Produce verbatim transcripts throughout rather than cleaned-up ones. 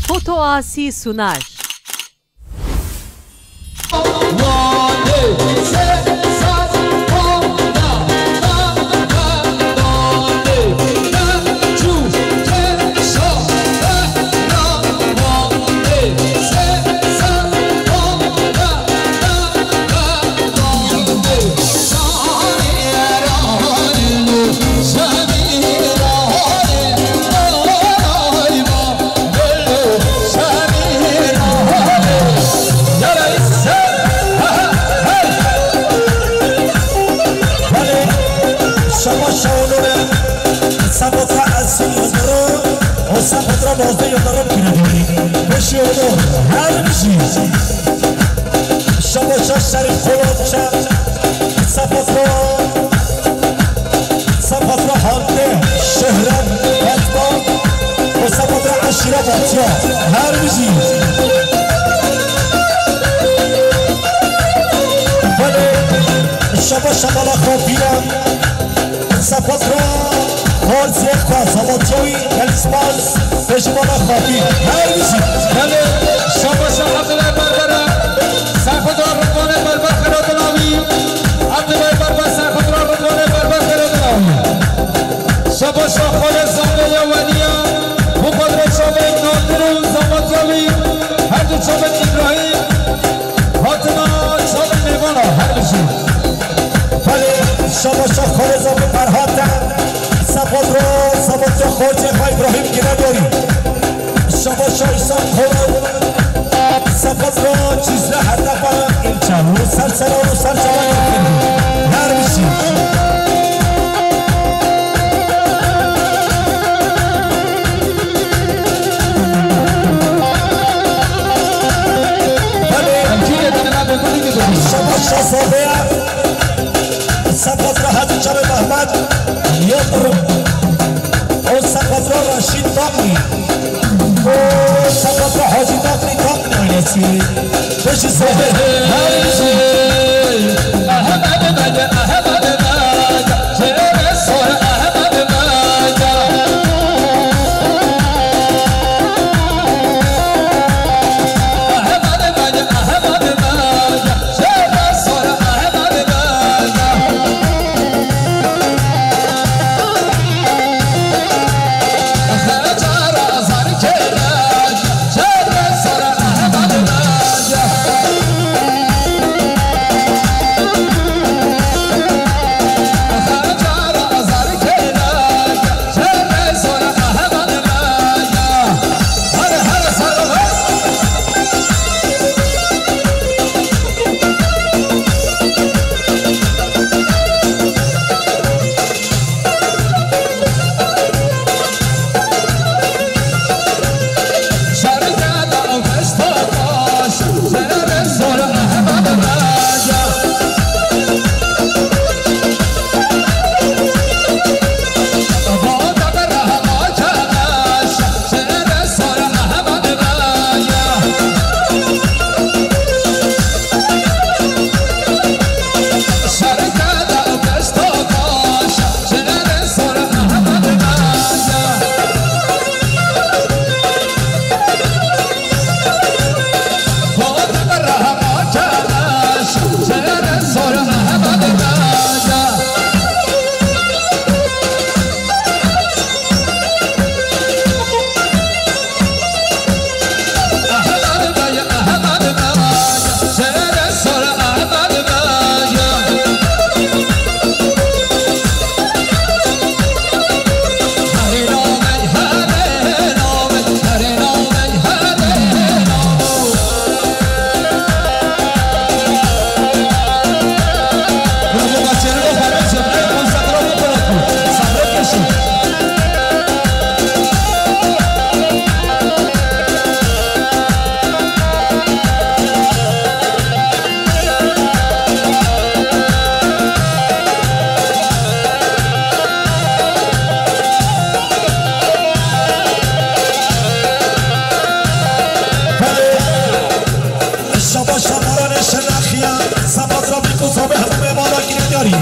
Foto Asi sunar. Şaba şahanore, Sepatra Esin Yıldırım, o Sepatra Nazlı Yıldırım kiredi. Beşi onu her bir şey. Şaba Şah Şerif Polatça, Sepatra, Sepatra Hande, Şöhret, Fatma, o Sepatra Aşire Batya, her bir şey. Belê, şaba şabala xafiya, Sepatra, Horzekwa, Sabatyawi, Elispas, Pejimana Xafi, her bir şey. Belê, şaba şah Abdullah Berbera, Sepatra Rıdvanê Berber Xeradinawi, Abdullah Berber, Sepatra Rıdvanê Berber Xeradinawi. Şaba şah Xalê Zandê ya Weniya, bu kadro çavê Nadir û Sabatyawi, her du çavê İbrahim, Hatina çavê mêvana her bijî. Belê, şaba şah Xalê Zandê Ferhat e. Sepatra, Sabatya Xorcê Xay İbrahim Ginedarî. Şaba şah İsa Kola. Sepatra Cizre Hedefa İlçe. Û ser seran û ser çavan yektir. Her bijî. Belê. Şaba şazadeya. Sepatra Hacı Çavê Mehmet Yıldırım. O Sepatra Reşit Takli. O Sepatra Hacı Takli Takli ailesi. Beşi sohbet. Her şey. Şaba şabaranê Şenaxiya, Sepatra Mîko Sabê hemû mêvana girêdiyarî.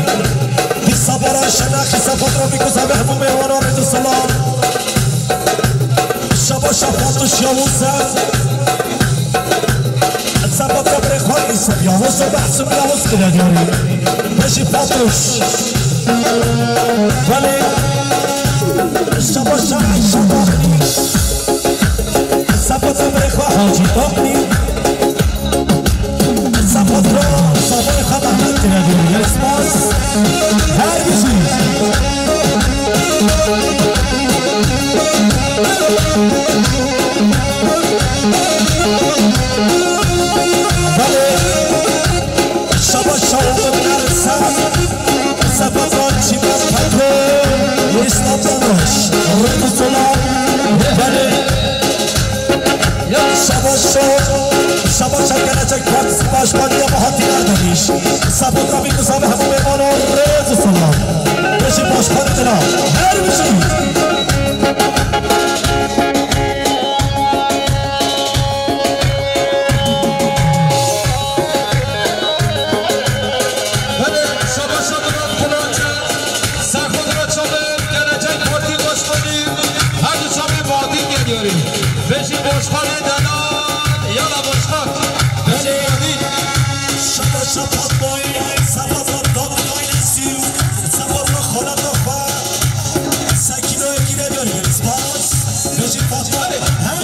Di sabara Şenaxî, Sepatra Mîko Sabê hemû mêvana rêz û selam. Şaba şaban Fatoş Yavuz e. Sefa Sebrê xwe Yusuf Yavuz e, Behsim Yavuz kire diyarî. Pêşî Fatoş. Belê. Şaba şair şaba. Sefa Sebrê xwe Hacî Baknî. Sefa Sebrê xwe Mehmet kire diyarî. Gelek spas. Her bijî. Belê, şaba şawa binêre ser, sefa çîmen patron, Îslam Danoş, rêz û selam, belê. Şaba şo, şaba şo gelecek partisi başkanı ya Bahattin Erdemîş. Sefa Tabî Kuzabî hemû mêvanan rêz û selam. Pêşî başkanê dina, her bijî. Belê, şaba şaba Serxwe dira çavê gelecek partî başkanî, her du çavê Bahattin geliyorî. Pêşî başkanê delal, yala başkan. Pêşî Bahattin. Şaba şaba boy, sefa Fatma boy, Nesî, sefa xalata xwe. Sekînoyekî de diyor, spas. Pêşî Fatma. Her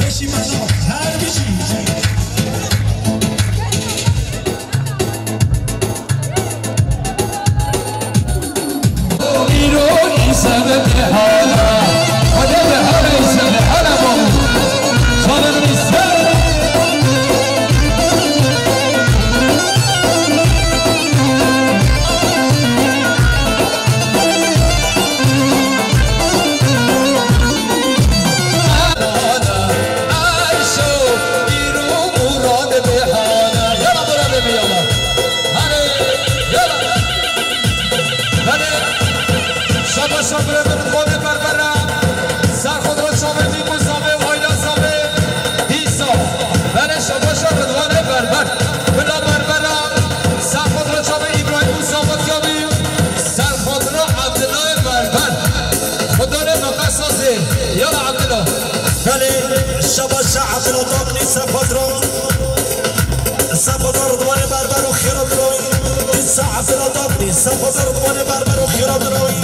Beşî mala, her bijî. Hadi, yala. Belê, şabaşa birê min Ridwanê Berbera. Ser xwe diro çavê Mîmû Zavê, Ayla Zavê, dîsa. Belê, şabaşa Ridwanê Berber. Bila Berbera. Ser xwe diro çavê Îbrahîmû Zavat Yavî. Ser xwe diro Ebdilayê Berber. Xwe dane meqe sazê. Yala Ebdila. Belê, şabaşa Ebdila Daqlî ser xwe diro. Sefada Ridwanê Berber û Xêra Dirawî. Dîsa Efira Dabdî. Sefada Ridwanê Berber û Xêra Dirawî.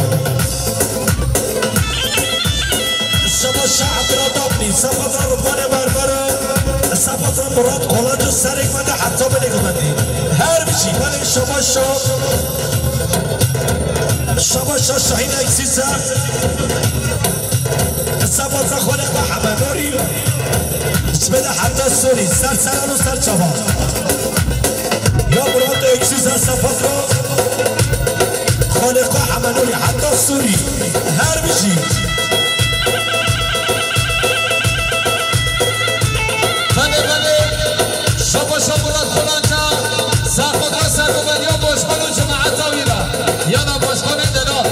Şaba Şah Efira Dabdî. Sefada Ridwanê Berber û Sefada Murat Kolanc û serek me de heta binêk bendî. Her biçî. Belê Şaba Şah. Şaba Şah Şahîn Eksîse. Sefada Xaliq Mehemedorî. Çi bide heta Sûrî, ser seran û ser çavan. Ya Murat Eksî ser sefat ro. Xaliqa Hemenûrî heta Sûrî. Her bijî. Belê, belê. Şaba şa Murat Kolanca. Saxo da ser û beriya başkan û cemaeta wî re. Yana başkanê delal.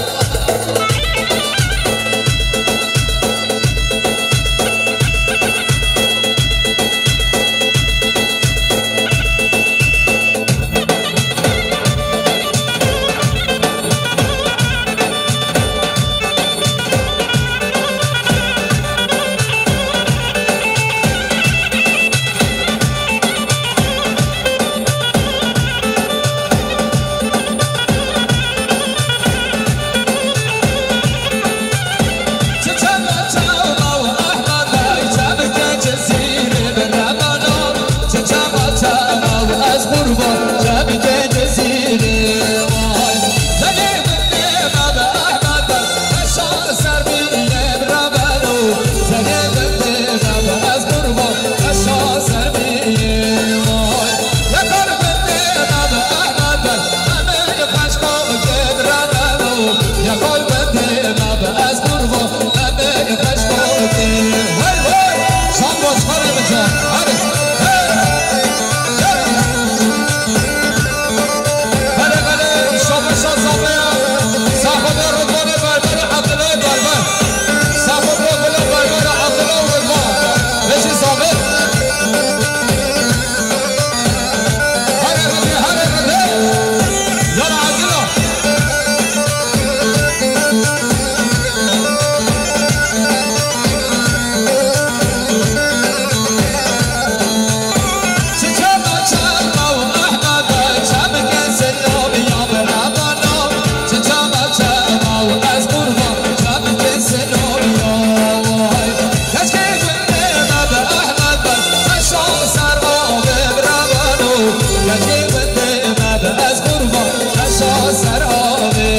Ez qurban beşa ser avê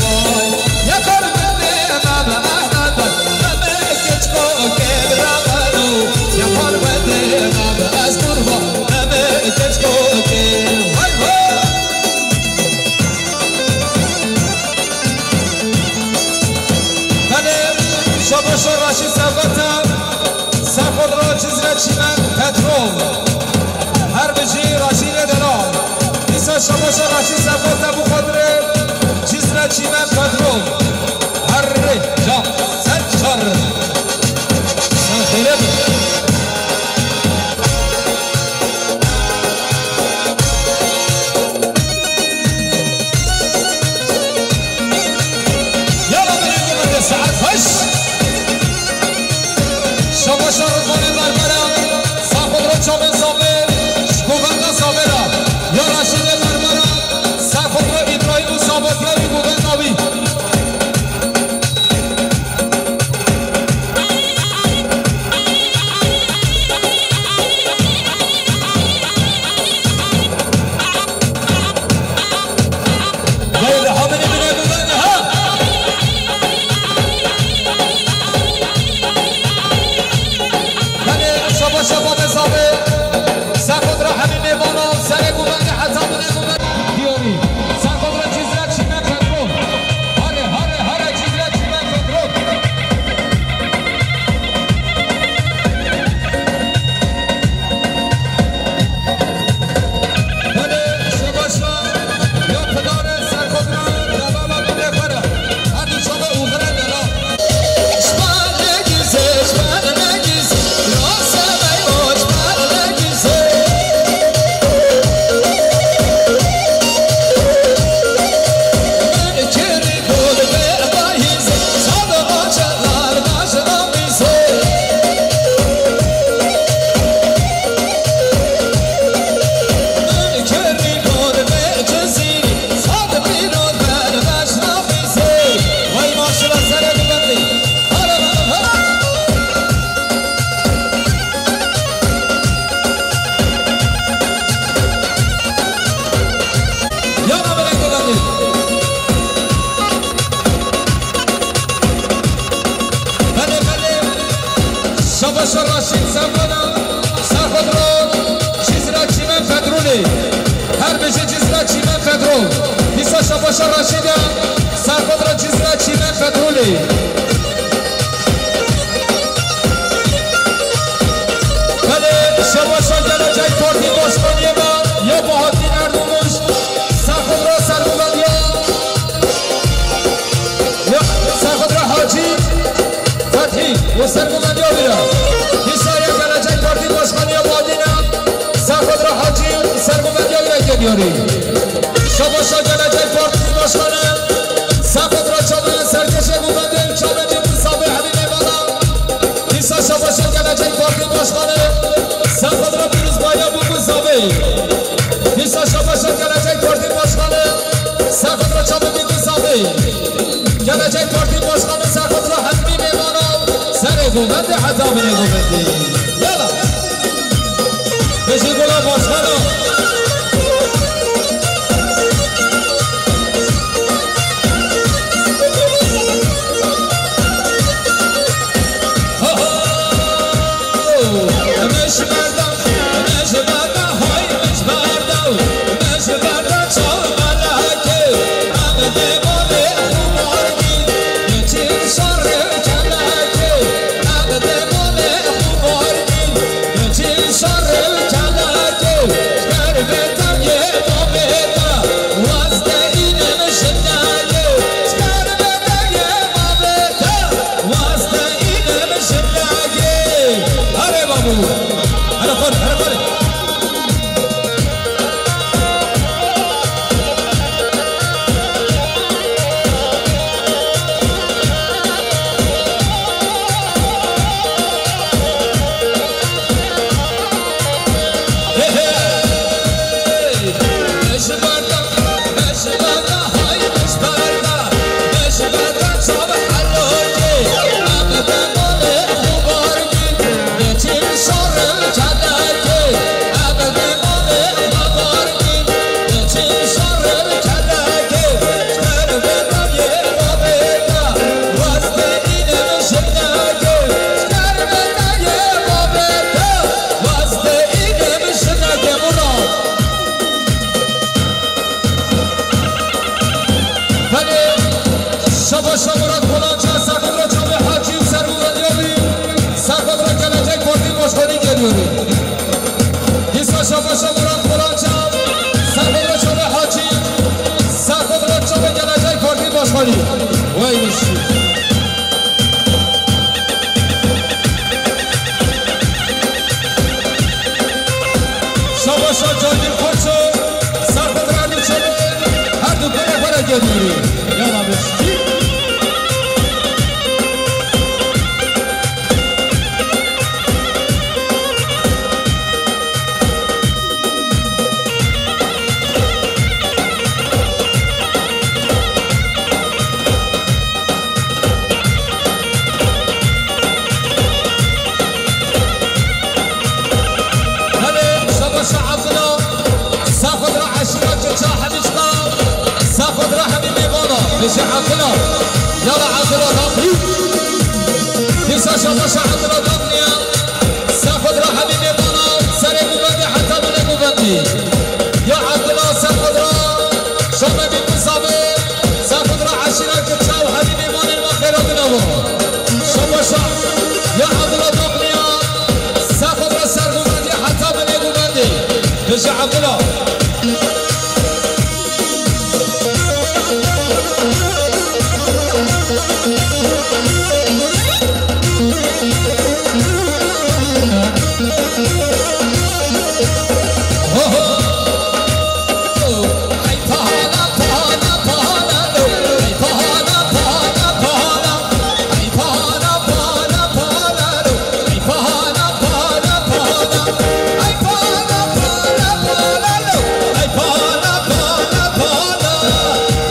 vay. Ya qurbanê me be Ehmed be, me be keçko kê bira beno. Ya qurbanê me be, ez qurban me be keçko kê. Vay vay. Belê, şabaşa Raşîd Sevgata, Serxwedra Cizre Çîmen Petrol. Her bijî Raşîdê delal. Dîsa şabaşa Raşîd Sevgata bû xwedrê Cizre Çîmen Petrol. Herrê, can, ser çar. Sen xêre bin. Yala binê gumete saet heşt. Şabaşa Ridvanê Berbera, Saxodro Çavên Zavê, ji Govenda Zavê ra. Ya Raşîdê Berbera, Saxodro Îbrahîm û Sabatiyayê Govenda wî. Vay be, ha binê binê bibene, ha! Belê, şaba şaba de zavê. Ser xwe dira hemî mêvana, serê guvendê heta binê guvendê. Diyarî. Ser xwe dira Cizre çîmen petrol. Hare, hare, hare Cizre çîmen petrol. Belê, şebaşa ya pidarê serxwedra delala binê xwe re. Her du çavê oxire delal. Yana belê gulendê. Belê, belê. Şabaşa Raşîd Sevgana, Serxwedra Cizre çîmen petrolê. Her bijî Cizre çîmen petrol. Dîsa şabaşa Raşîd e, Serxwedra Cizre çîmen petrolê. Belê, şebaşa Gelecek Partî Başkaniyê me ya Bahattin Erdoğmuş, Serxwedra serguvendiya, ya Serxwedra Hacî Fethî û serguvendiya wî re. Dîsa ya Gelecek Partî Başkaniyê Bahattin e, Serxwedra Hacî serguvendiya wî re kê diyarî. Şebaşa Gelecek Partî Başkanê, Serxwedra çavên serkêşê guvendê û çavên dî bi zavê hemî mêvana. Dîsa şebaşa Gelecek Partî Başkanê, Serxwedra Pîrozbaya bû bi zavê. Dîsa şebaşa Gelecek Partî Başkanê, Serxwedra çavên dî bi zavê. Gelecek Partî Başkanê, Serxwedra hemî mêvana. Serê guvendê heta binê guvendê. Yala. Bijî Gula Başkana. Ho, ho. Miş berda, miş berda, hay miş berda, miş berda çav melekê, em dê malê xumar gî, geçî şarê kelekê, em dê malê xumar gî. Vay weşî. Şabaşa Cahil Koço, Serhat Rani Çebi, her du kere para geliyor. Yana weşî. Hadi, şabaşa Abdullah. Safadra aşira keça Hemîşka. Safadra hemî mêvana. Bêje Abdullah. Yala Abdullah, daqî. Dîsa şabaşa Abdullah, daqî ya. Safadra hemî mêvana. Serê guvendî heta binê guvendî. Ya Abdullah, Safadra. Şame bin Musabe. Safadra aşira keça hemî mêvanên ma xêra dinava. Şabaşa. Ya Abdullah, daqî ya. Safadra ser guvendî heta binê guvendî. Bêje Abdullah.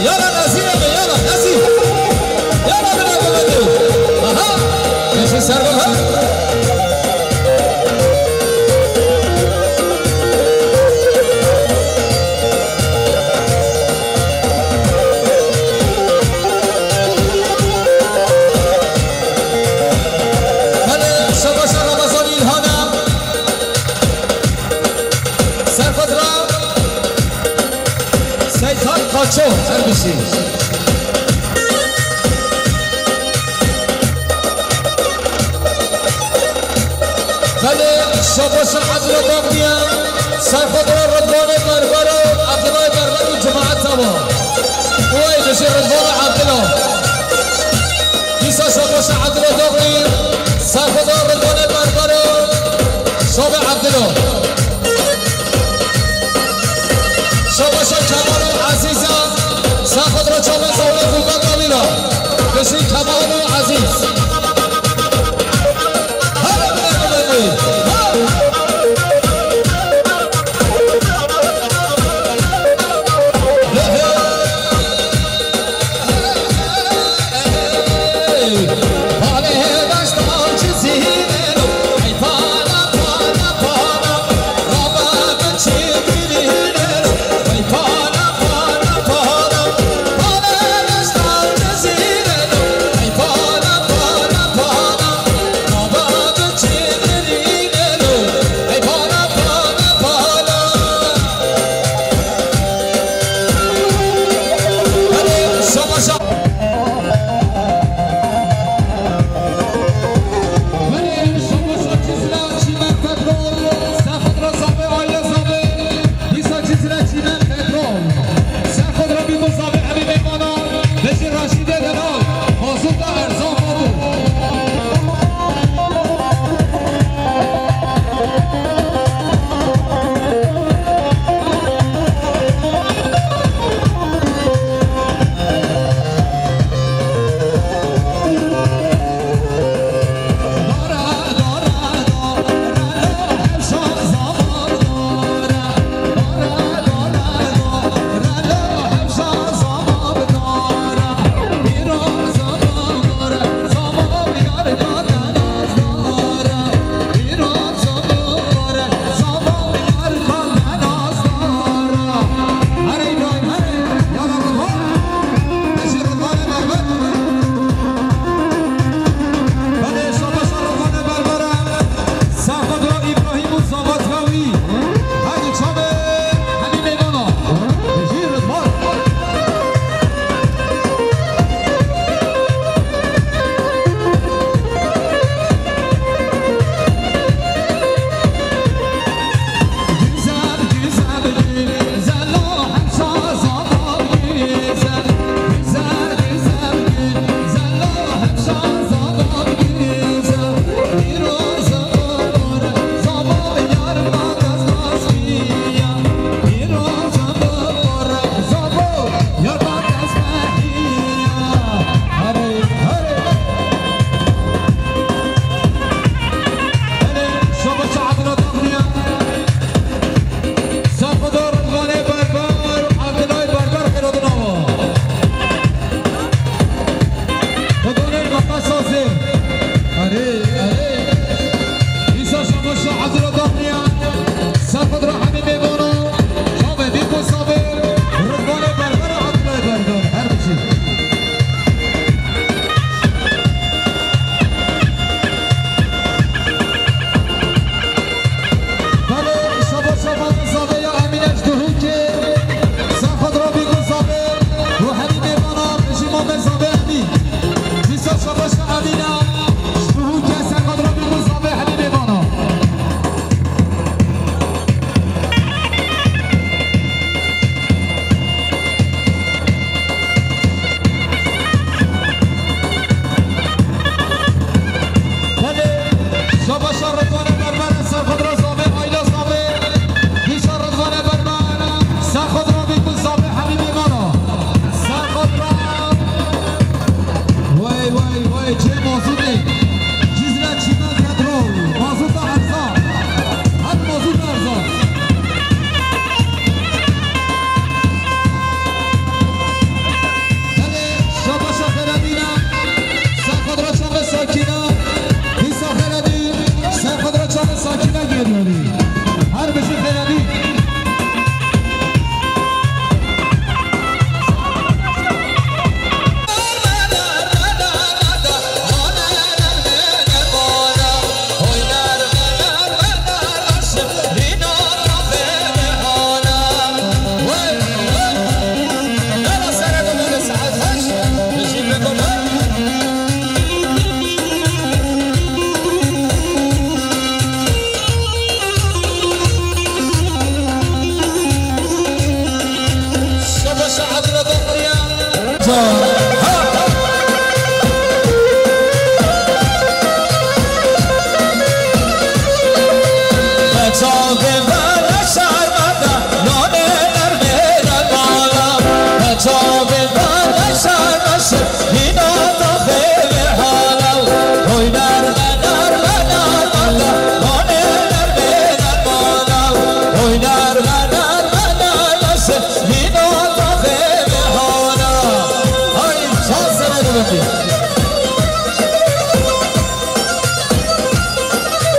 Yala Nezîrê min, yala Nezîr. Yala min e gumedê. Aha. Neşe ser baba. Belê, şabaşa Ramazan Îlhana. Serxwedra Seytan Kaço, her bişî. Belê, şabaşa Abdullah Bakmiyan, Serxwedra Ridvanê Berbero, Abdullah Berbero cemaet tamam. Oy, dişi Ridvan Abdullah. Dîsa şabaşa Abdullah Dogri, Serxwedra Ridvanê Berbero, Şabe Abdullah. Şabaşa Kemal û Ezîza, Serxwedra Çabe Zawrê Gulbek Alîla. Dişî Kemal û Ezîz. Hele bile bile bile. Ha!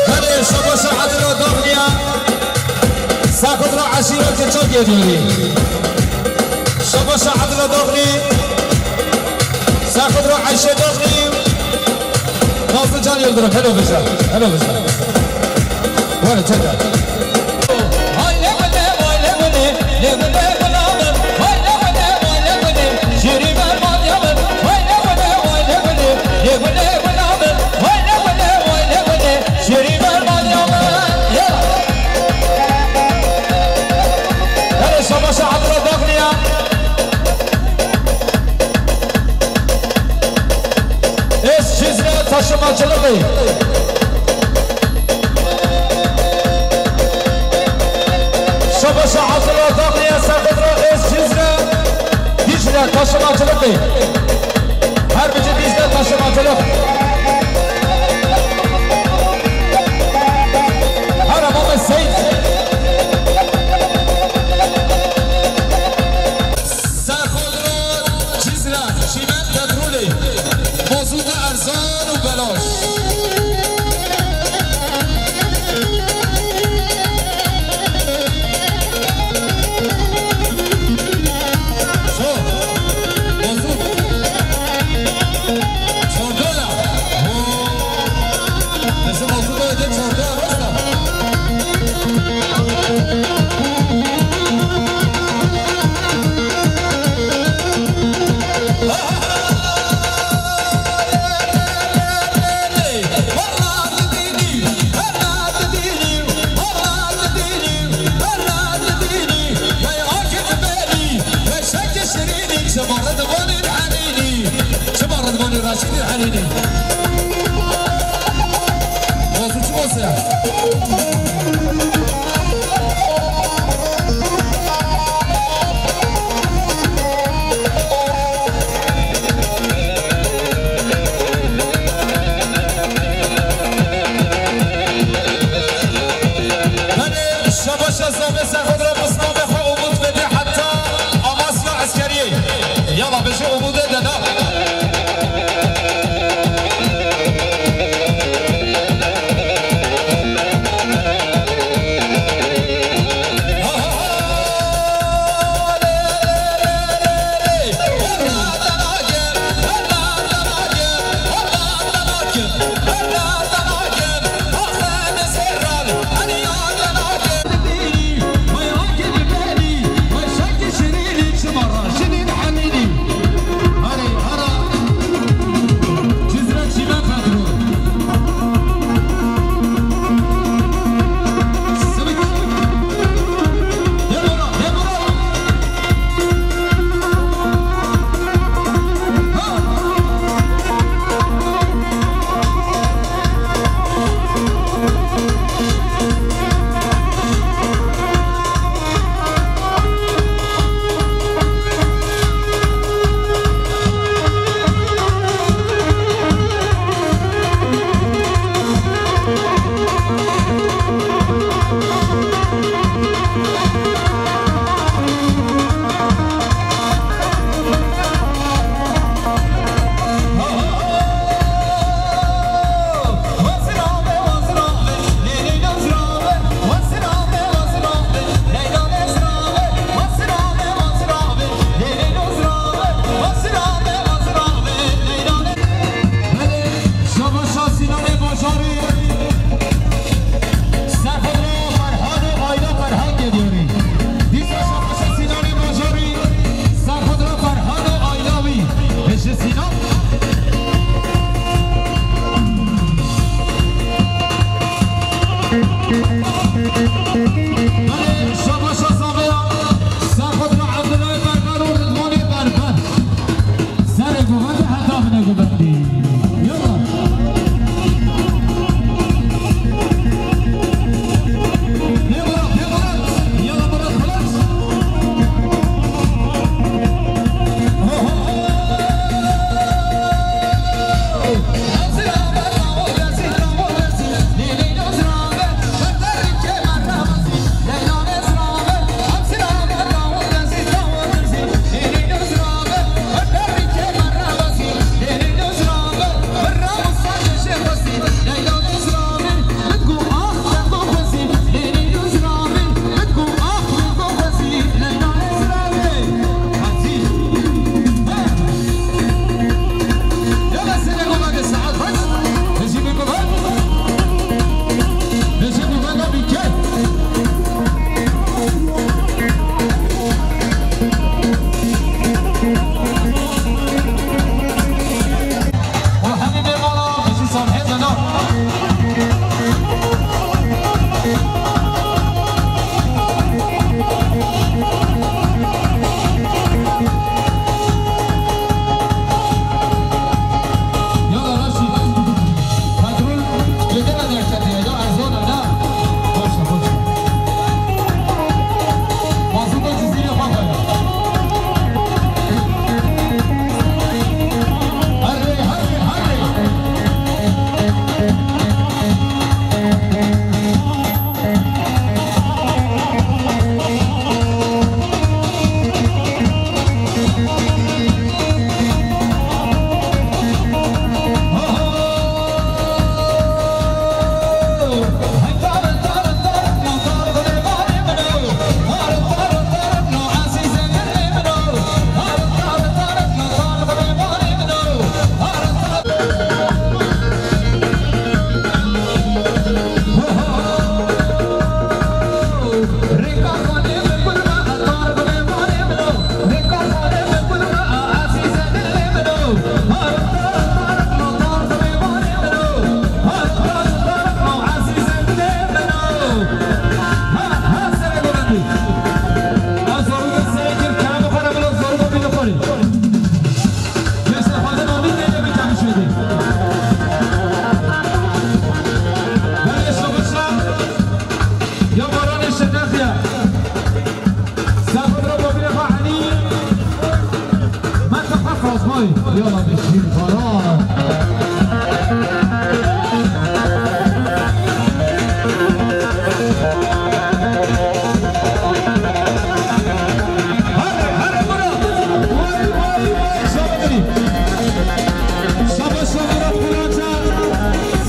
Hadi, şabaşa Adil Dağlı'ya. Sakın ra aşiret çok geliyor. Şabaşa Adil Dağlı. Sakın ra Ayşe Dağlı. Nazlı Can Yıldırım. Hello bize. Hello bize. Var çeker. Hele şabaşa Adil Dağlı'ya. Ez Cizre taşımacılığı. Şabaşa Adil Dağlı'ya, Serhat Ra, Ez Cizre, Dicle taşımacılığı. Her bici bizde taşımacılık. Hara Mehmet Seyit. Serhat Ra, Cizre, çîmen petrolê. Mazûtê erzan û belaş. Ço? Mazût. Çordoya. Ho. Bizim mazût öyle çordoya, rasta. Çima Redvanî Reşîdî Helîlî. Mozû çi mozû ya? Şabaşa zame Serhat Ra, pismamê xwe umut vedî heta Amasya Eskeriyê. Yala bêje umudê de da. Yala bir şîrpara. Hadi, hadi, bura. Vay, vay, vay, şabaş. Şabaş, şabaş, bura, ça.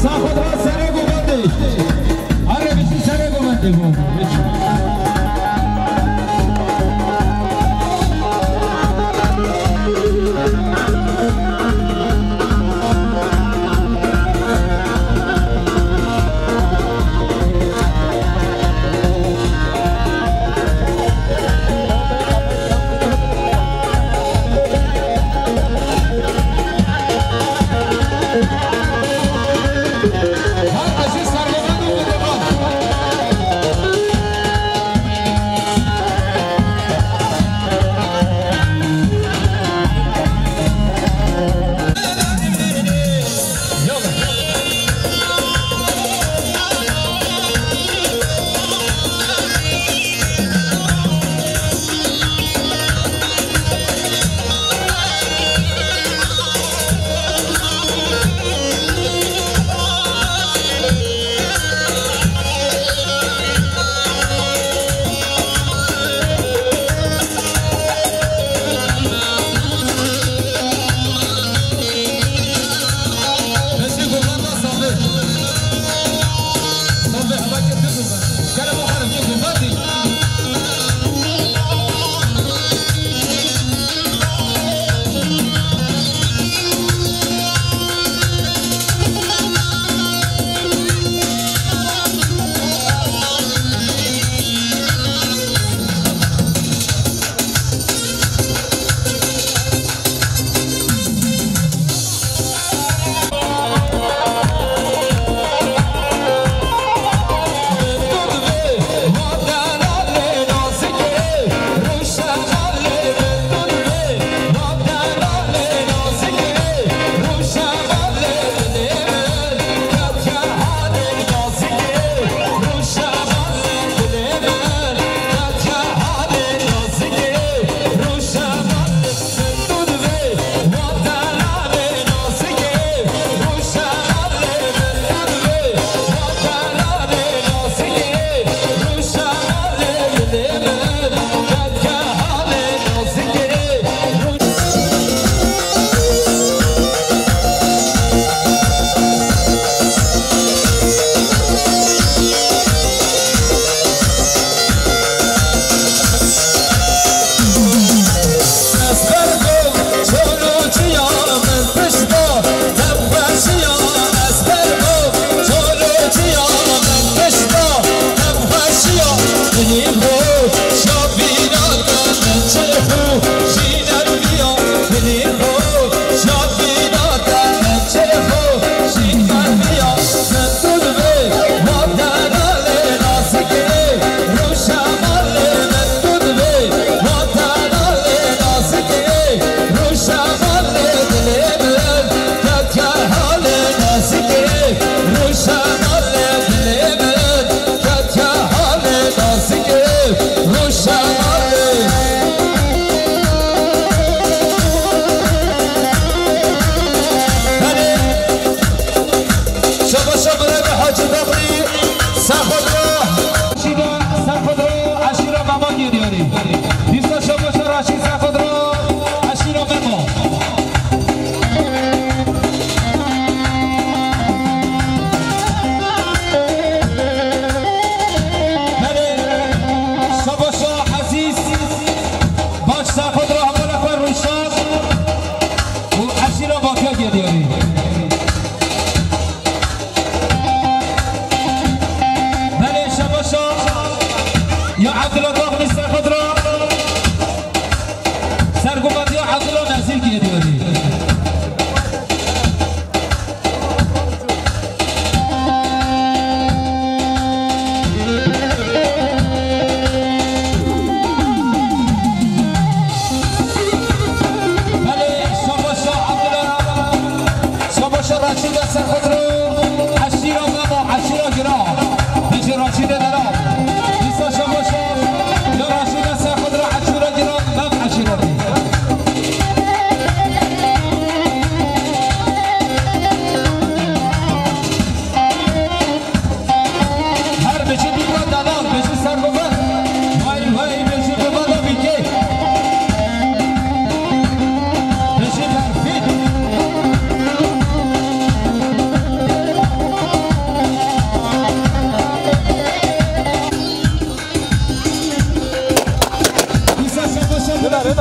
Saxo, bura, serê govendê. Are, biçî serê govendê, govendê. Biçî. Şaba şaba re be Hacı Bakri, Saxodro. Şida Saxodro, aşira Memo geliyor. Dîsa şaba şaba Raşid Saxodro, aşira Memo. Belê, şaba şaba Ezîz, Baş Saxodro, Hamala Xwe Ruşan. û eşîra Bakiya geliyorî. Belê şebaşa ya Abdullah Dağlı Serxedra, sergumandiya Abdullah Nezîr geliyorî. Belê, şabaşa Abdullah, şabaşa Raşîda Serxedro, eşîra Memo, eşîra Giran, Hêjê Raşîdê Delal. Dîsa şabaşa ya Raşîda Serxedro, eşîra Giran, Mem eşîra.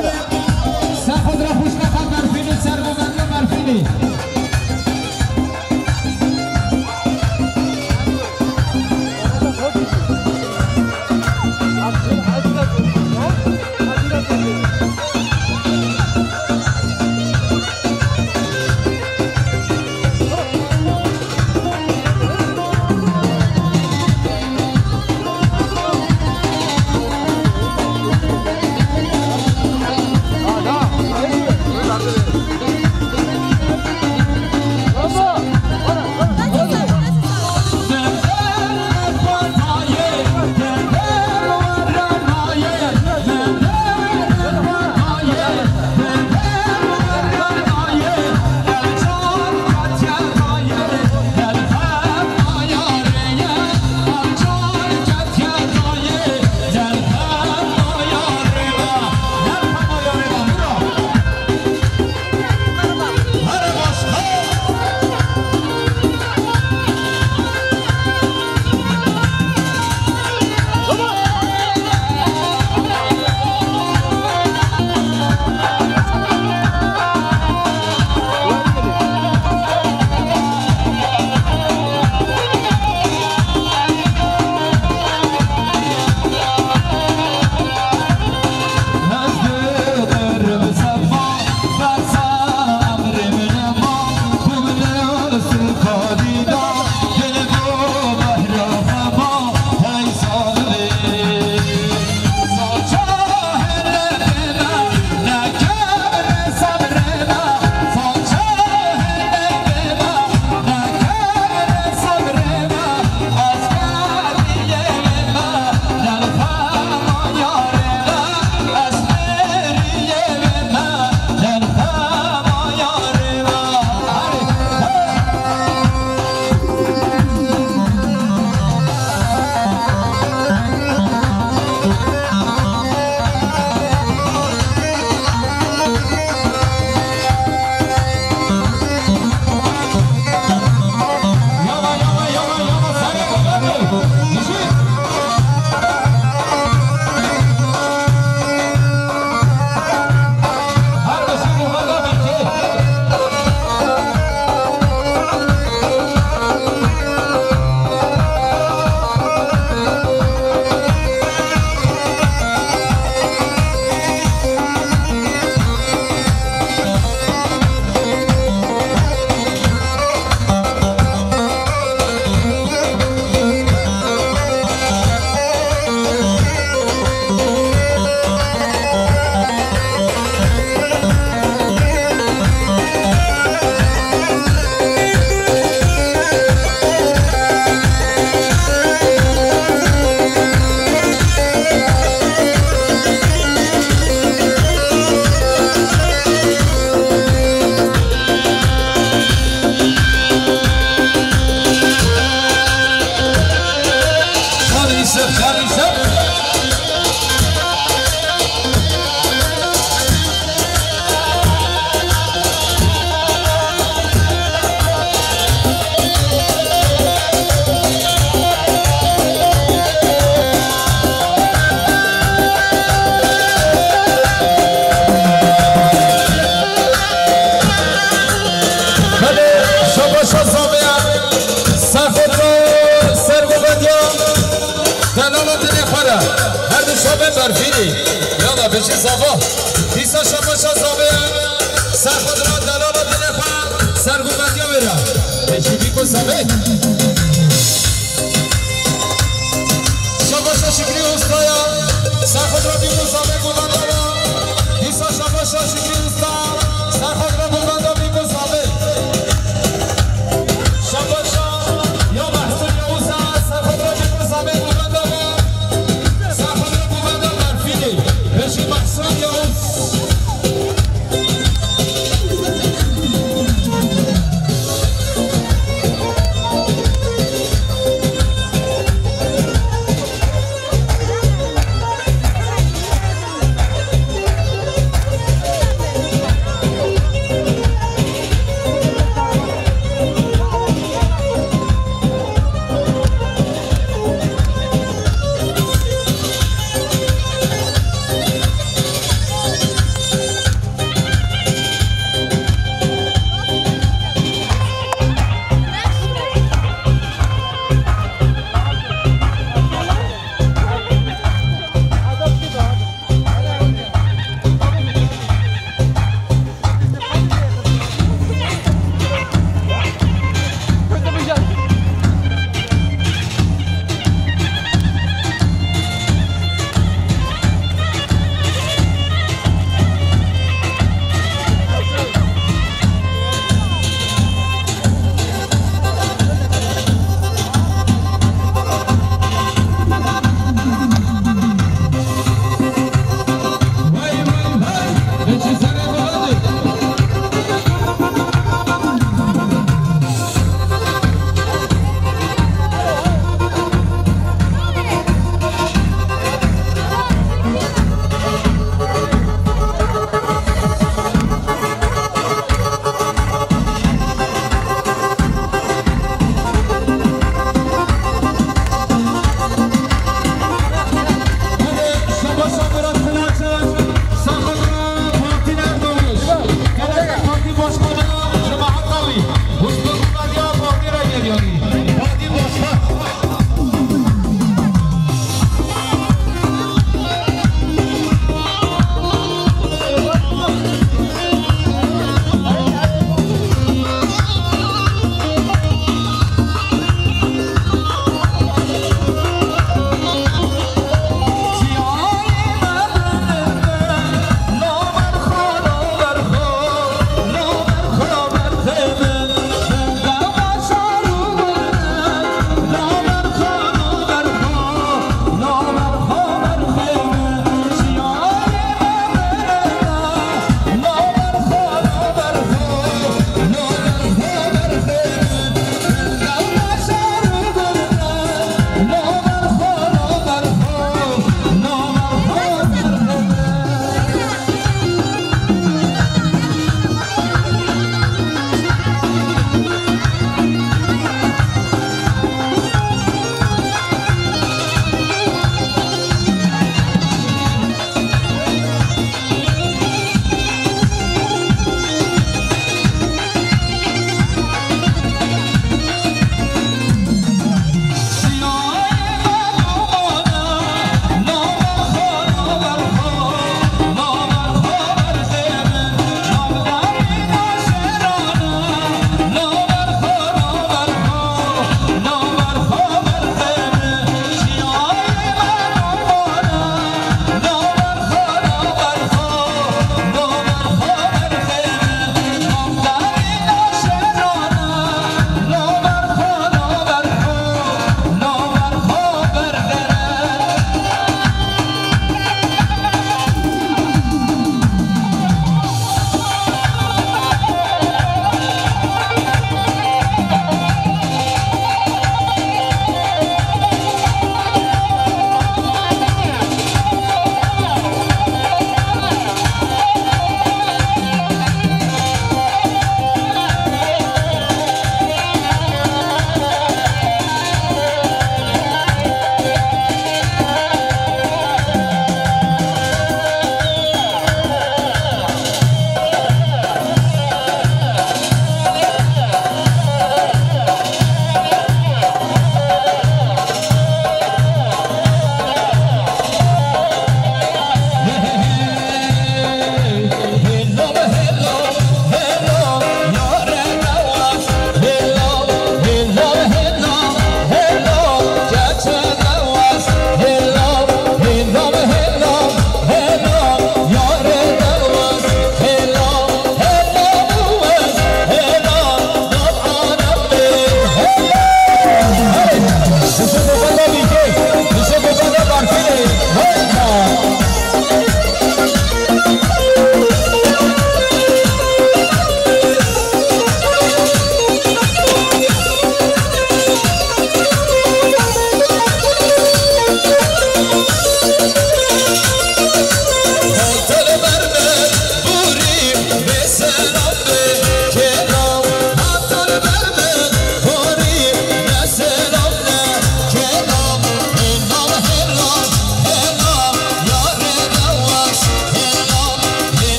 Ser xwe dira xwişka xwe berfînî, ser bo mendê berfînî. Belê, şabaşa zaviya, ser xwe re, ser govendiya, delala dilê xwe re. Her du şabên berfînî. Yala, bêjî zava. Dîsa şabaşa zaviya, ser xwe re, delala dilê xwe, ser govendiya wê re. Bêjî bîko zavê. Şabaşa Şikrî Ustaya, ser xwe re bîko zavê govenda wa. Dîsa şabaşa Şikrî Usta, ser xwe re govenda bîko zavê. Şabaşa ya Mehsûn Yavuz a, ser xwe re bîko zavê govenda wa. Ser xwe re govenda berfînê. Bêjî Mehsûn Yavuz.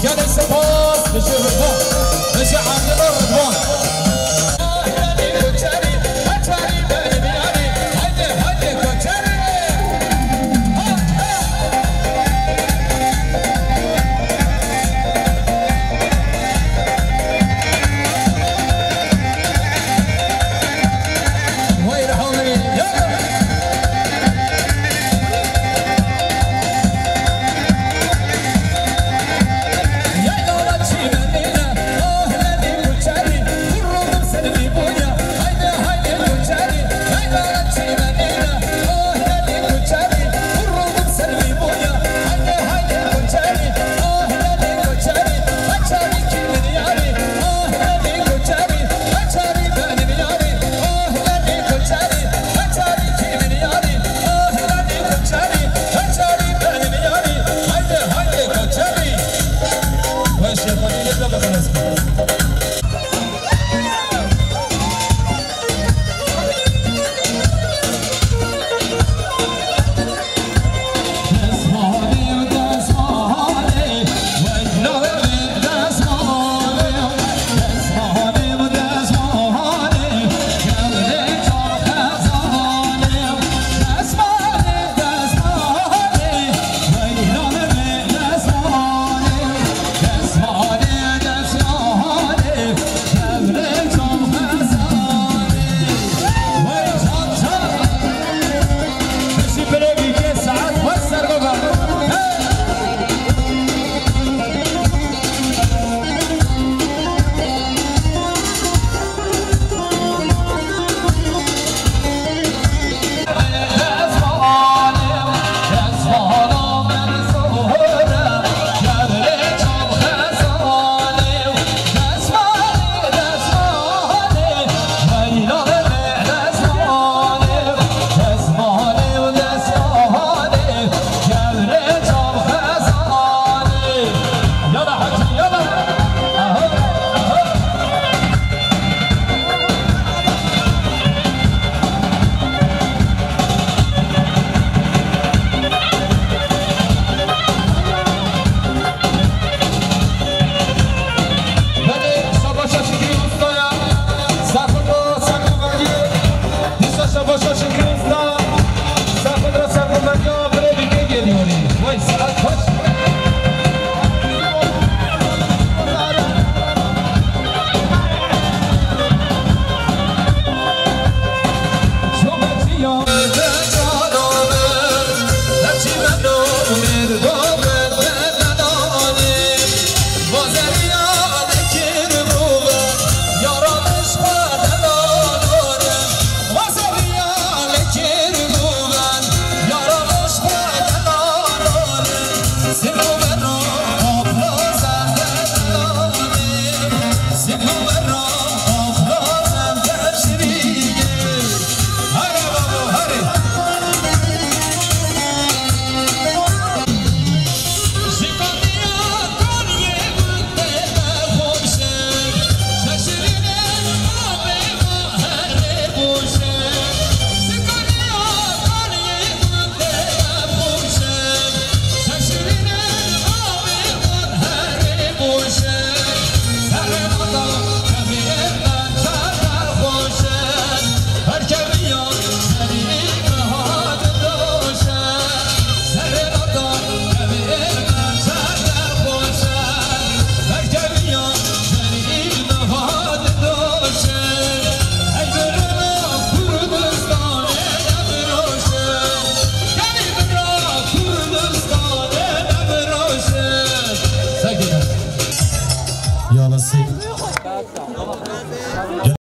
Spas, Hijê Ridvan, Hijê Abdullah Ridvan. Belê, şabaşa Şikrî Ustaya, Serxwedra Serxwediyê, dîsa şabaşa Şikrî Usta, Serxwedra Serxwediya, birê Bîkê Gelîwanî. Vay, saet kaç? Ya Nasîb.